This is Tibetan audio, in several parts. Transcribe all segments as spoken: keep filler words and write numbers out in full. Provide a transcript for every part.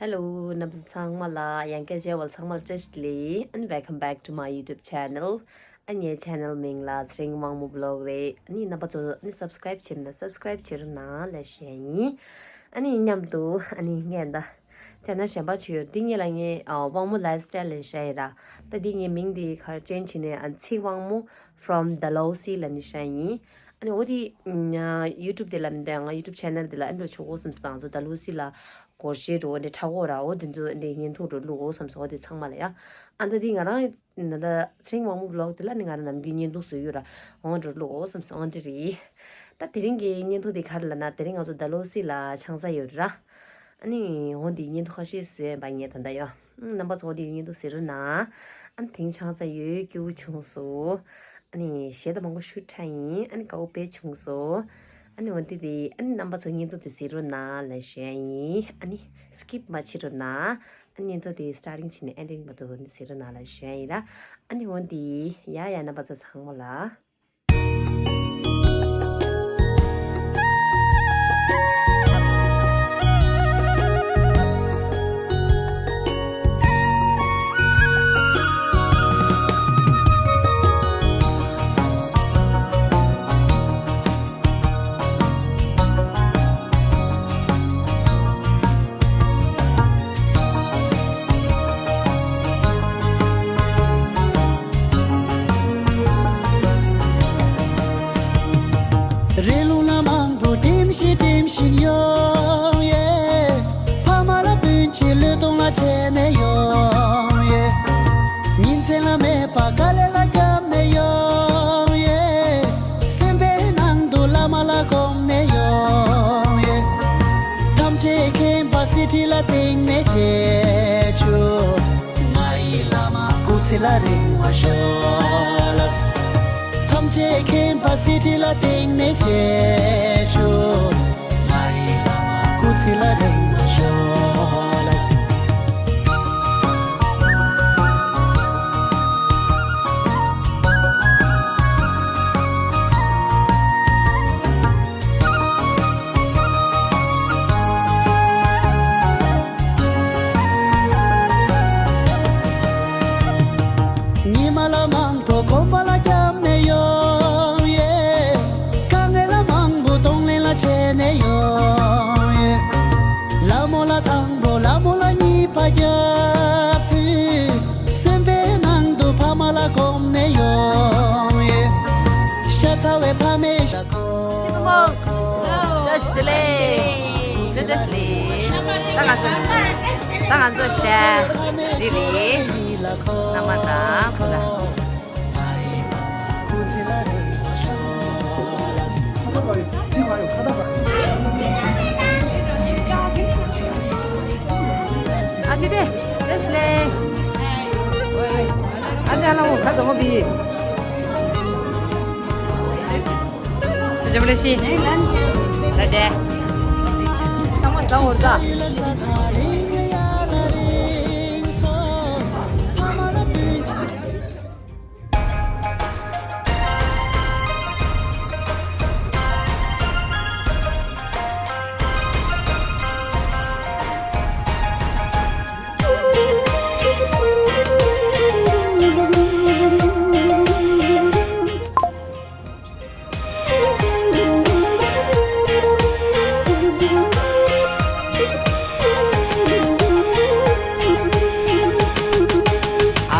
Hello རྣམ་པ་ཚང་མ་ལ་ཡང་བསྐྱར་མཇལ་བ་ཚང་མ་ལ་བཀྲ་ཤིས་བདེ་ལེགས། And welcome back to my YouTube channel. ཨ་ངའི་channel མིང་ལ་ཚེ་རིང་དབང་མོ་vlog རེད། ཨ་ནི་རྣམ་པ་ཚོ་ཨ་ནི་subscribe བྱེད་ན་subscribe བྱེད་རོགས་གནང་ལབ་ཞུ་ཡ་ཡིན། ཨ་ནི་མཉམ་དུ་ཨ་ནི་ངས་ད་channel གཞན་པ་བྱས་ཡོད། འདི་ངེད་ལ་ངས་ཨ་དབང་མོ་lifestyle ལབ་བྱས་ཡིན་ར། ད་འདི་ངའི་མིང་འདི་ག་རེ་change བྱས་ནས་ཨ་ཚེ་དབང་མོ་from Dalhousie ལབ་ནས་བྱས་ཡིན། ཨ་ནི་འོ་དེ་ཨ་YouTube དེ་ལ་མི་འདུག་ང་YouTube channel དེ་ལ་ཨ་འགྲོ་ཆོག་གོ་བསམ་སོང་། ང་ཚོ་Dalhousie ལ་སྒོར་གཞས་འགྲོ་འདི་ཁྲ་གོ་ར་འོ་དེ་ཚོ་འདི་བརྙན་ཐུང་འགྲོ་བླུག་གོ་བསམ་སོང་། འོ་དེ་ཚང་མ་ལ་ཡ། ཨ་ད་དེ་ང་རང་ད་ཚེ་རིང་དབང་མོ་vlog དེ་ལ་ནི་ང་རང་ནམ་རྒྱུན་བརྙན་ཐུང་བཟོ་ཡོད་ར། འོ་འགྲོ་བླུག་གོ་བསམ་སོང་། འོ་འདི་རེད། ད་དེ་རིང་གི་བརྙན་ཐུང་དེ་ག་རེ་ལབ་ན་དེ་རིང་ང་ཚོ་Dalhousie ལ་ཆང་ས་ཡོད་ར། ཨ་ནི་འོ་འདི་བརྙན་ཐུང་ཁ་ཤས་བཟོས་པ་ངས་ད་ལྟ་ཡོད། རྣམ་པ་ཚོ་འདི་བརྙན་ཐུང་གཟིགས་རོགས་གནང་། ཨ་ནི་དེང་ཆང་ས་ཡོད་སྐྱིད་པོ་བྱུང་སོང་། ཨ་ནི་གཞས་ད་མང་པོ་ཞུ་ཁྲ་ཡིན། ཨ་ནི་དགའ་པོ་དཔེ་བྱུང་སོང་། ཨ་ནི་འོ་འདི་དེ་ཨ་ནི་རྣམ་པ་ཚོ་བརྙན་ཐུང་དེ་གཟིགས་རོགས་གནང་ལབ་ཞུ་ཡ་ཡིན། ཨ་ནི་skip མ་བྱེད་རོགས་གནང་། ཨ་ནི་བརྙན་ཐུང་དེ་starting བྱས་ནས་ending བར་དུ་ཨ་ནི་གཟིགས་རོགས་གནང་ལབ་ཞུ་ཡ་ཡིན་ར། ཨ་ནི་འོ་འདི་ཡ་ཡ་རྣམ་པ་ཚོ་ཚང་མ་ལ། རི་ལུང་ལ་མང་པོ་འགྲིམ་བཞིན་འགྲིམ་བཞིན་ཡོང་ཡེ། ཕ་མ་ལ་སྤུན་མཆེད་བློས་གཏོང་ལ་བྱས་ནས་ཡོང་ཡེ། ཉིན་མཚན་ལ་མེད་པ་དཀའ་ལས་ལ་བརྒྱབ་ནས་ཡོང་ཡེ། སེམས་པའི་ནང་དུ་བླ་མ་ལ་སྒོམ་ནས་ཡོང་ཡེ། ཐམས་ཅད་མཁྱེན་པ་གསེར་ཁྲི་ལ་བརྟེན་ནས་མཇལ་ཆོག་ང་ཡི་བླ་མ་སྐུ་ཚེ་ལ་རིང་བ་ཤོག་ལགས། ཐམས་ཅད་མཁྱེན་པ་གསེར་ཁྲི་ལ་བརྟེན་ནས་མཇལ་ཆོག་ང་ཡི་བླ་མ་སྐུ་ཚེ་ལ་རིང་བ་ཤོག་ལགས། ཉི་མ་ལ་མང་པོ་གོམ་པ་ལ་བརྒྱབ་ནས་ཡོང་ཡེ། དཀའ་ངལ་ལ་མང་པོ་གདོང་ལེན་ལ་བྱས་ནས་ཡོང་ཡེ། ལ་མོ་ལ་དང་པོ་ལ་མོ་ལ་གཉིས་པ་རྒྱབ་དུས། སེམས་པའི་ནང་དུ་ཕ་མ་ལ་སྒོམ་ནས་ཡོང་ཡེ། ཤ་ཚ་བའི་ཕ་མའི་ཤ་ཁོག་ཁོག་ཁོག་བཀྲ་ཤིས་བདེ་ལེགས། བཀྲ་ཤིས་བདེ་ལེགས། ད་ང་ཚོ་ད་ང་ཚོ་ཤ་རི་རི་རྣམ་པ་དང་ཁོ་ལ། ཨ་ཅེ་དེ་བཀྲ་ཤིས་བདེ་ལེགས། ཨ་ཅེ་ཨ་ལ་འོ་ཁ་དོ་མ་བི། ཅེ་ཅེ་བཀྲ་ཤིས། ད་དེ་ཚང་མ་བཟང་བོར་ད།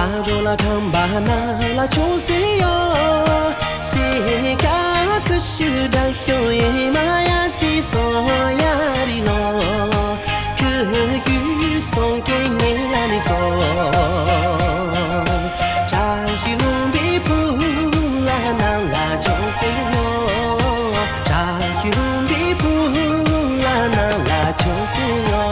ཨ་རོ་ལ་ཁམས་པ་ན་ལ་ཆུང་སེ་ཡོ། སེ་ཀ་ཀུ་ཤུ་དྲག་ཤོ་ཡེ་མ་ཡ་ཅི་སོ་ཡ་རི་ནོ། ཀུ་ཀུ་སོང་ཀེ་ངེ་ལ་ནི་སོ། བཀྲ་ཤིས་ལྷུན་པོའི་བུ་ལ་ནང་ལ་ཆུང་སེ་ཡོ། བཀྲ་ཤིས་ལྷུན་པོའི་བུ་ལ་ནང་ལ་ཆུང་སེ་ཡོ།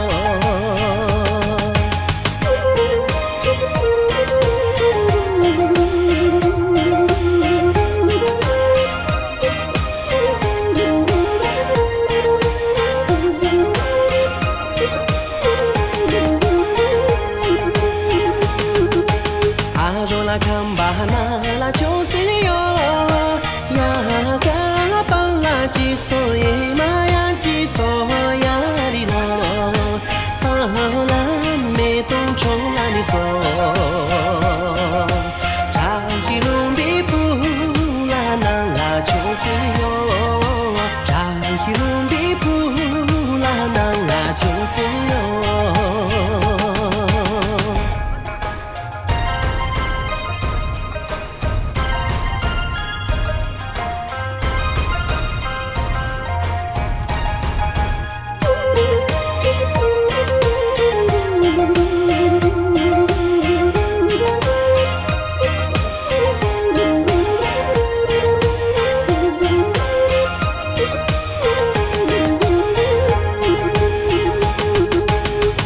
ཨ་རོ་ལ་ཁམས་པ་ན་ལ་ཆུང་སེ་ཡོ། ཡ་ཀ་པ་ལ་ཅི་སོ་ཡེ་མ་ཡ་ཅི་སོ་ཡ་རི་ལོ། པ་ལ་ ཁྲོམ་ལ་ནི་སོ། བཀྲ་ཤིས་ལྷུན་པོའི་སྤུ་ལ་ནང་ལ་ཆོས་སེ་ཡོད། བཀྲ་ཤིས་ལྷུན་པོའི་སྤུ་ལ་ནང་ལ་ཆོས་སེ་ཡོད།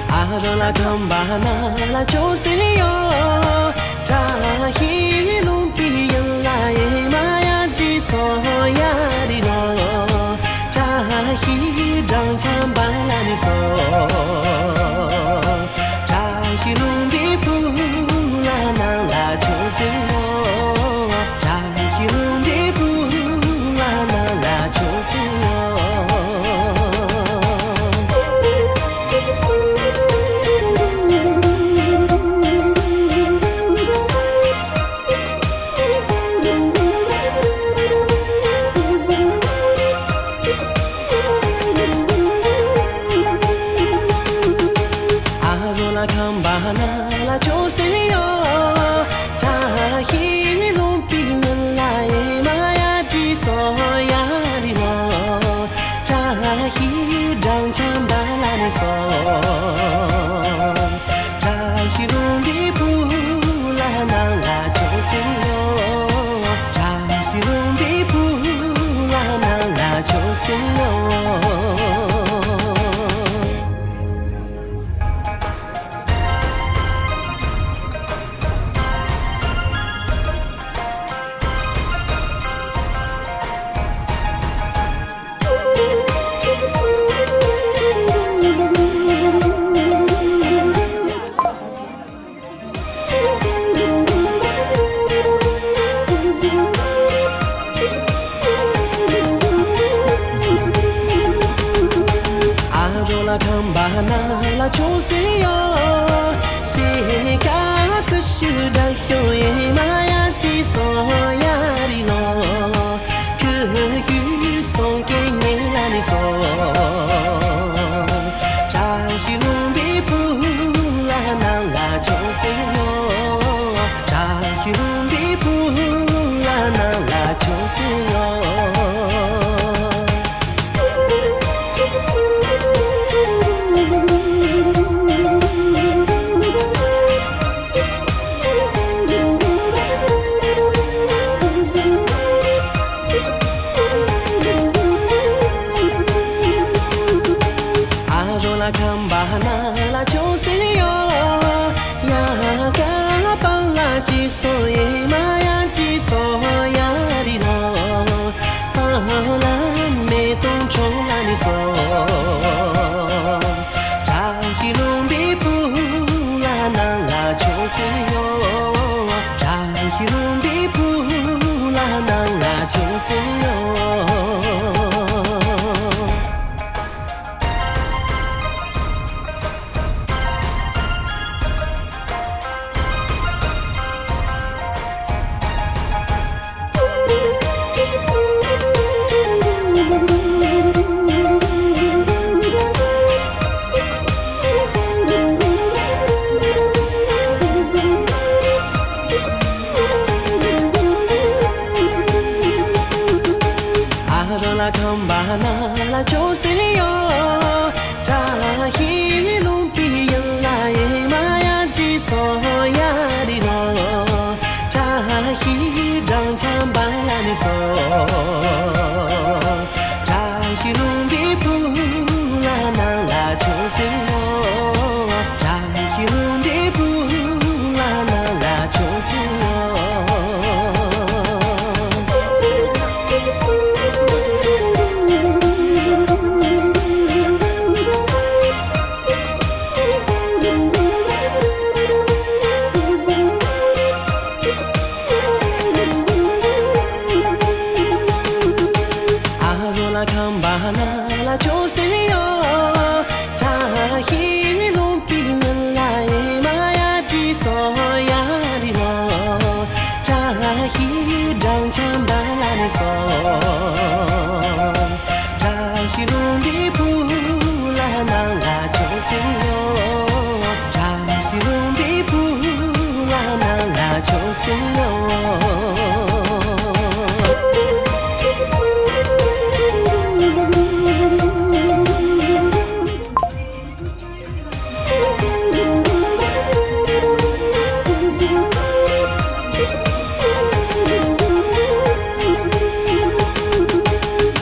ཨ་རོ་ལ་ཁམས་པ་ན་ལ་ཆོས་སེ་ཡོད། བཀྲ་ཤིས་ལྷུན་པོའི་ཡུལ་ལ་ཨེ་མ་ཡ་ཅི་སོ་ཡ་རི་ལོ། བཀྲ་ཤིས་སྦྲང་ཆར་འབར་ལ་ནི་སོ། བཀྲ་ཤིས་ལྷུན་པོའི་སྤུ་ལ་ནང་ལ་ཆོས་སེ་ཡོད། བཀྲ་ཤིས་ལྷུན་པོའི་སྤུ་ལ་ནང་ལ་ཆོས་སེ་ཡོད། ཨ་རོ་ལ་ཁམས་པ་ན་ལ་ཆོས་སེ་ཡོད། བཀྲ་ཤིས་ལྷུན་པོའི་ཡུལ་ལ་ཨེ་མ་ཡ་ཅི་སོ་ཡ་རི་ལོ། བཀྲ་ཤིས་སྦྲང་ཆར་འབར་ལ་ནི་སོ། བཀྲ་ཤིས་ལྷུན་པོའི་སྤུ་ལ་ནང་ལ་ཆོས་སེ་ཡོད། བཀྲ་ཤིས་ལྷུན་པོའི་སྤུ་ལ་ནང་ལ་ཆོས་སེ་ཡོད། ཨ་རོ་ལ་ཁམས་པ་ན་ལ་ཆོས་སེ་ཡོད། ཤེལ་དཀར་ཀུ་ཤུ་འདྲ་ཤོ་ཨེ་མ་ཡ་ཅི་སོ་ཡ་རི་ལོ། ཀུ་ཤུ་སོང་ཀེ་ཉེ་ལ་ནི་སོ། བཀྲ་ཤིས་ལྷུན་པོའི་སྤུ་ལ་ནང་ལ་ཆོས་སེ་ཡོད། བཀྲ་ཤིས་ལྷུན་པོའི་སྤུ་ལ་ནང་ལ་ཆོས་སེ་ཡོད། ཨ་རོ་ལ་ཁམས་པ་ན་ལ་ཆོས་སེ་ཡོད། ཡ་ག་པ་ལ་ཅི་སོ་ཨེ་མ་ཡ་ཅི་སོ་ཡ་རི་ལོ། པ་ལ་མེ་ཏོག་ཁྲོད་ལ་ནི་སོ། བཀྲ་ཤིས་ལྷུན་པོའི་སྤུ་ལ་ནང་ལ་ཆོས་སེ་ཡོད། བཀྲ་ཤིས་ལྷུན་པོའི་སྤུ་ལ་ནང་ལ་ཆོས་སེ་ཡོད། ཨ་རོ་ལ་ཁམས་པ་ན་ལ་ཆོས་སེ་ཡོད། བཀྲ་ཤིས་ལྷུན་པོའི་ཡུལ་ལ་ཨེ་མ་ཡ་ཅི་སོ་ཡ་རི་ལོ། བཀྲ་ཤིས་སྦྲང་ཆར་འབར་ལ་ནི་སོ། བཀྲ་ཤིས་ལྷུན་པོའི་སྤུ་ལ་ནང་ལ་ཆོས་སེ་ཡོད། བཀྲ་ཤིས་ལྷུན་པོའི་སྤུ་ལ་ནང་ལ་ཆོས་སེ་ཡོད། ཨ་རོ་ལ་ཁམས་པ་ན་ལ་ཆོས་སེ་ཡོད། བཀྲ་ཤིས་ལྷུན་པོའི་ཡུལ་ལ་ཨེ་མ་ བཀྲ་ཤིས་ལྷུན་པོའི་བུ་ལ་ནང་ལ་ཅུང་ཟད་ཡོད། བཀྲ་ཤིས་ལྷུན་པོའི་བུ་ལ་ནང་ལ་ཅུང་ཟད་ཡོད།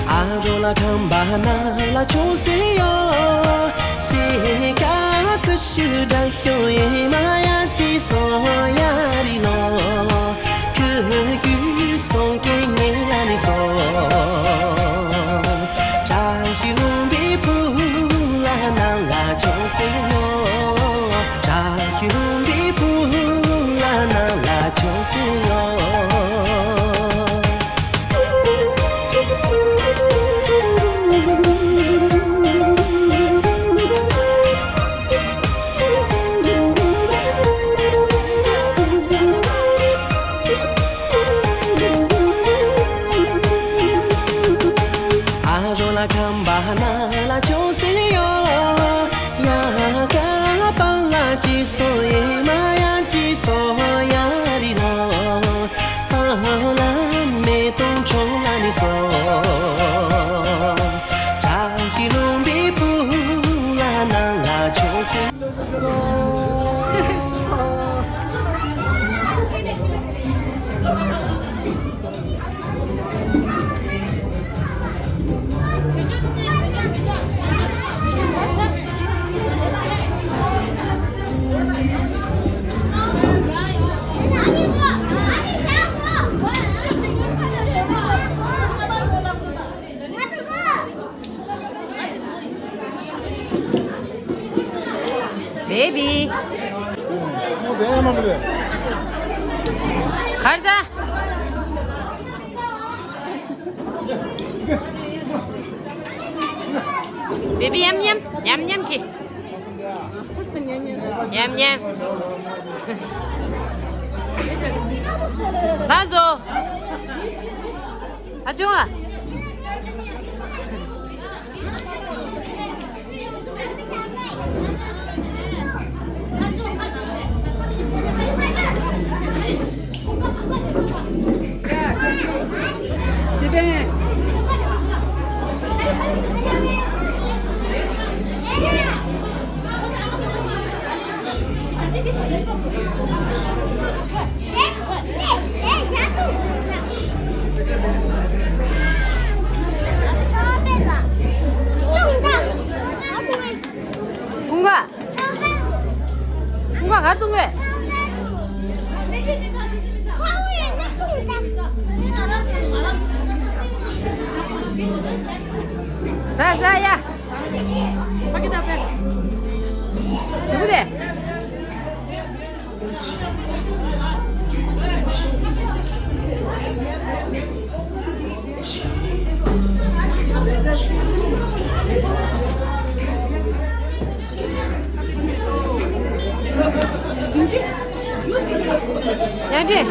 ཨ་རོ་ལ་ཁམས་པ་ན་ལ་ཅུང་ཟད་ཡོད། ཤེས་ཀ་ཁུ་ཤུ་དྲག་ཤོ་ཡེ་མ་ཡ་ཅི་སོ་ཡ་རི་ལོ། ཁུ་ཤུ་སོང་ཀེ་ཉེ་ལ་ནི་སོ། བཀྲ་ཤིས་ལྷུན་པོའི་བུ་ལ་ནང་ལ་ཅུང་ཟད་ཡོད། བཀྲ་ཤིས་ལྷུན་པོའི་བུ་ལ་ནང་ལ་ཅུང་ཟད་ཡོད། ཨ་རོ་ལ་ཁམས་པ་ན་ལ་ཅུང་ཟད་ཡོད། ཡ་ཀ་པ་ལ་ཅི་སོ་ཡེ་མ་ཡ་ཅི་སོ་ཡ་རི་ལོ། ཨ་ལ་མེ་ཏོང་ཁྲོ་ལ་ནི་སོ། བཀྲ་ཤིས་ལྷུན་པོའི་བུ་ལ་ནང་ལ་ཅུང་ཟད། Baby. གར་ས། Baby, ཉམ་ཉམ། ཉམ་ཉམ་བྱེད། ཉམ་ཉམ། ལ་བཟོ། ཨ་ཆུང་ཨ། ཀུན་དགའ། ཀུན་དགའ་ག་འདུག་གས། ཟ་ཟ་ཡ། ཕ་གི་ད་པེ། ཞེ་པོ་དེ། ཡང་འདྲེ།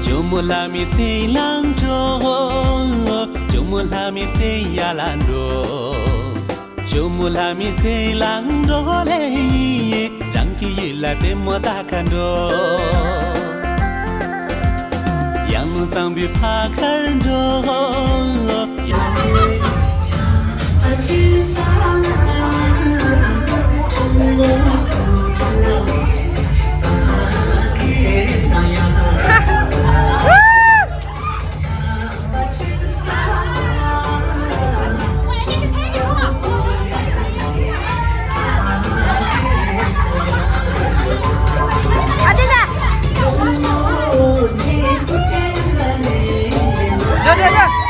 ཇོ་མོ་ལྷ་མོའི་ཚེ་ལང་འགྲོ། ཇོ་མོ་ལྷ་མོའི་ཚེ་ཡར་ལ་འགྲོ། ཇོ་མོ་ལྷ་མོའི་ཚེ་ལང་འགྲོ་ལེ། རང་གི་ཡུལ་ལ་ལྟད་མོ་ལྟ་ག་འགྲོ། ཡང་ལུང་གཙང་པོའི་ཕ་གར་འགྲོ། མ་མ།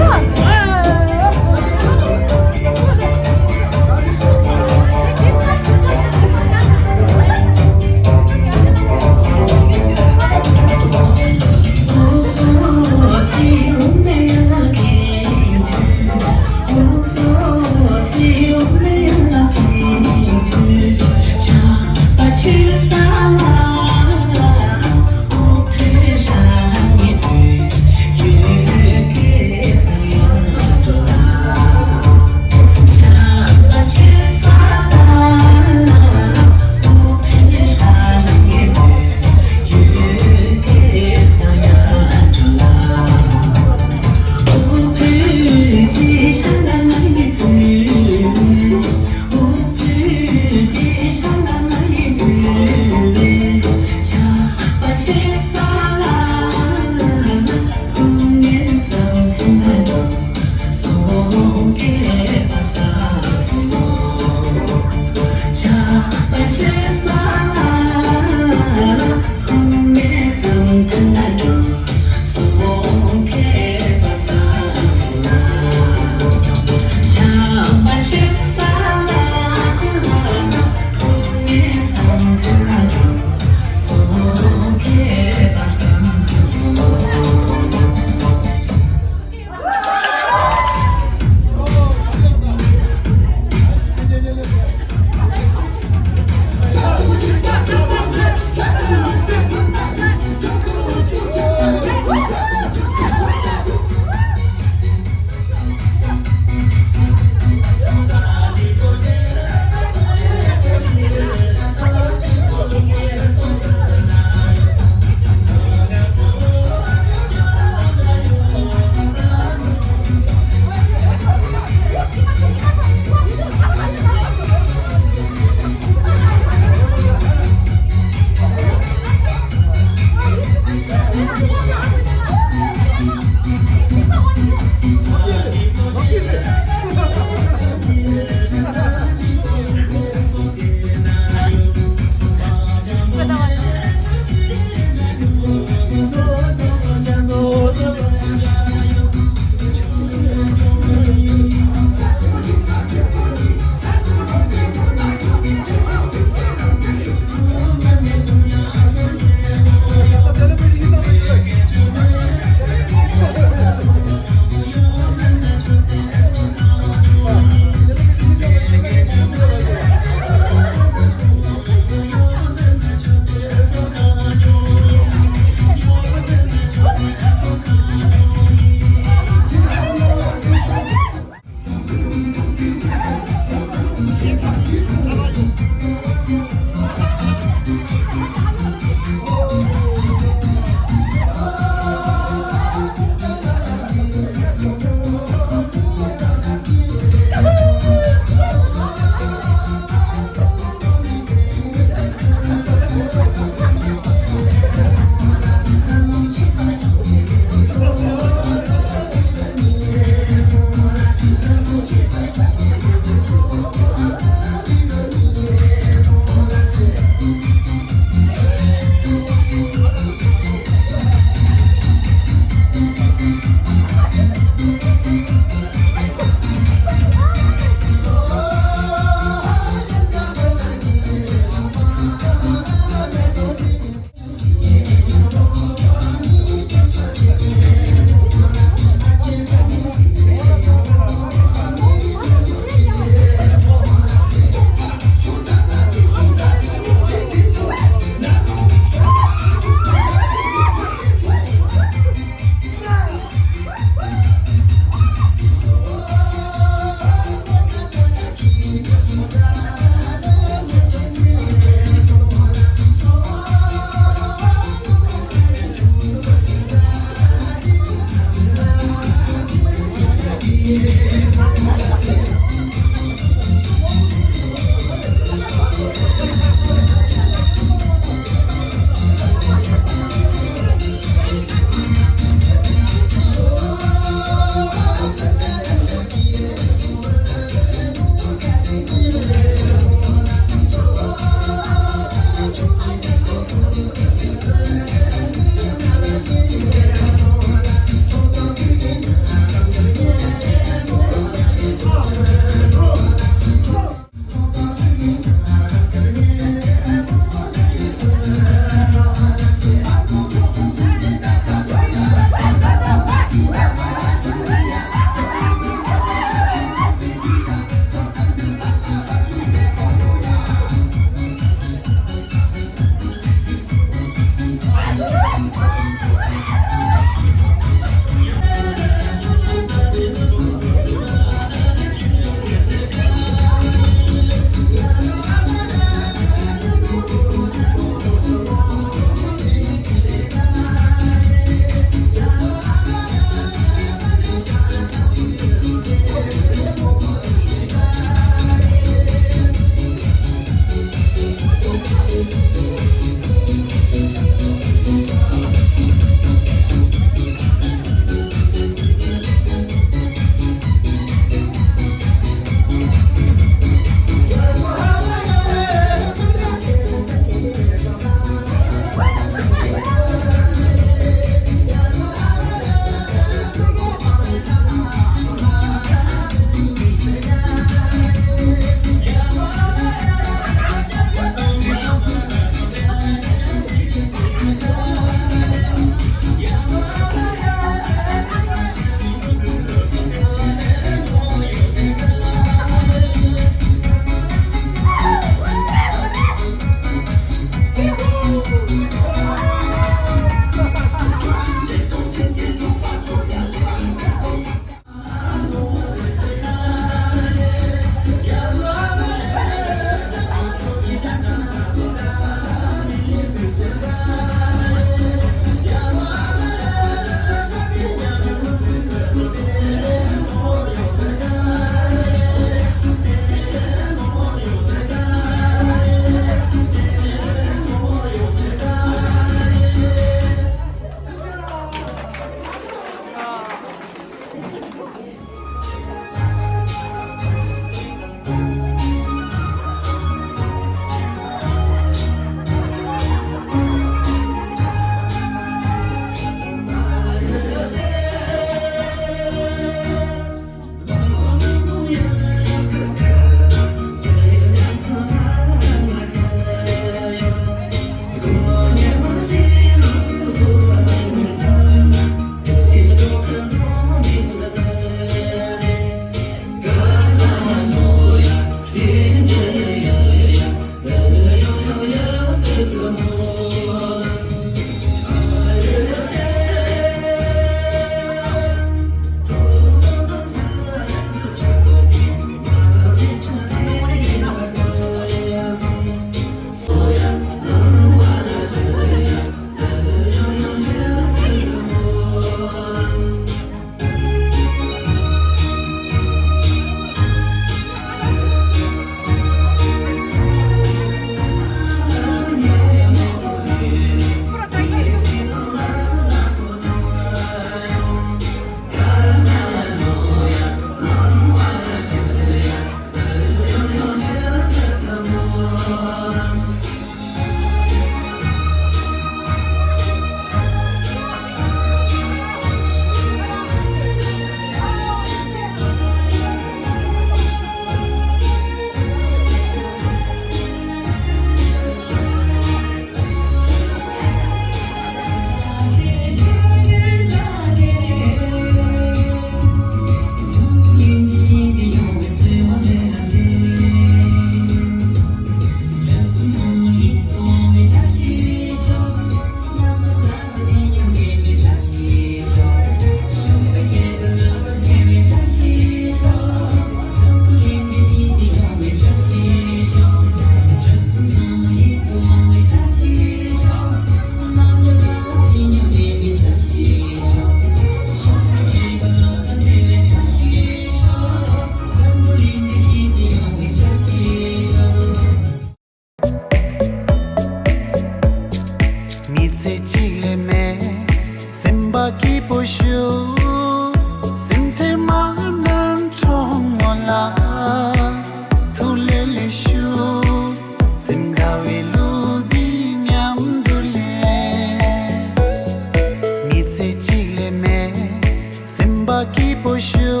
སྐྱིད་པོ་ཞུ།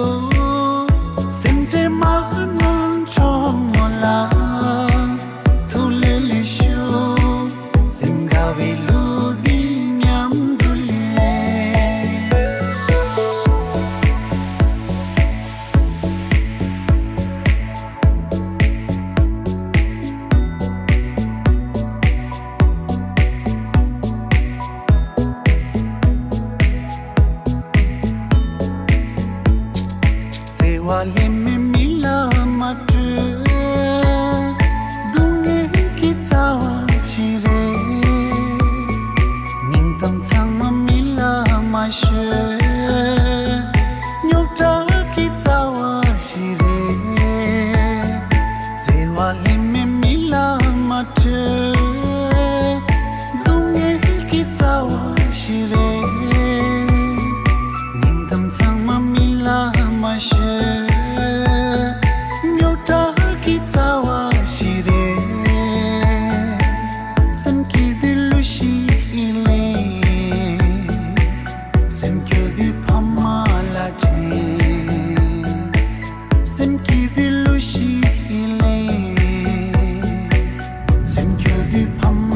སེམས་ཁྲལ་མ་གནང་གྲོགས་མོ་ལ། ཐུགས་ལྷོད་ལྷོད་ཞུ། སེམས་དགའ་བའི་གླུ་འདི་མཉམ་དུ་ལེན། བརྩེ་བ་ལྷད་མེད་མི་ལ་མ་སྤྲོད། སྡུག་བསྔལ་གྱི་རྩ་བ་ཅི་རེད། སྙིང་གཏམ་ཚང་མ་མི་ལ་མ་ཤོད། རྙོག་དྲ་གི་རྩ་བ་ཅི་རེད། བརྩེ་བ་ལྷད་མེད་མི་ལ་མ་སྤྲོད། སྡུག་བསྔལ་གྱི་རྩ་བ་ཅི་རེད། སྙིང་གཏམ་ཚང་མ་མི་ལ་མ་ཤོད། རྙོག་དྲ་གི་རྩ་བ་ཅི་རེད། སེམས་སྐྱིད་དུས་གླུ་ཞིག་ལེན། སེམས་སྐྱོ་དུས་ཕ་མ་ལ་དྲན། སེམས་སྐྱིད་དུས་གླུ་ཞིག་ལེན། སེམས་སྐྱོ་དུས་ཕ་མ་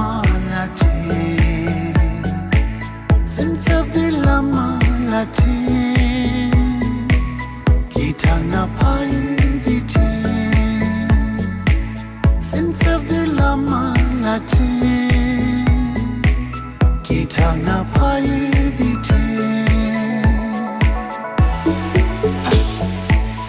ལ་དྲན། སེམས་འཚབ་དུས་བླ་མ་ལ་དྲན། སྐྱིད་དྲགས་ན་ཕ་ཡུལ་འདི་དྲན། སེམས་འཚབ་དུས་བླ་མ་ལ་དྲན།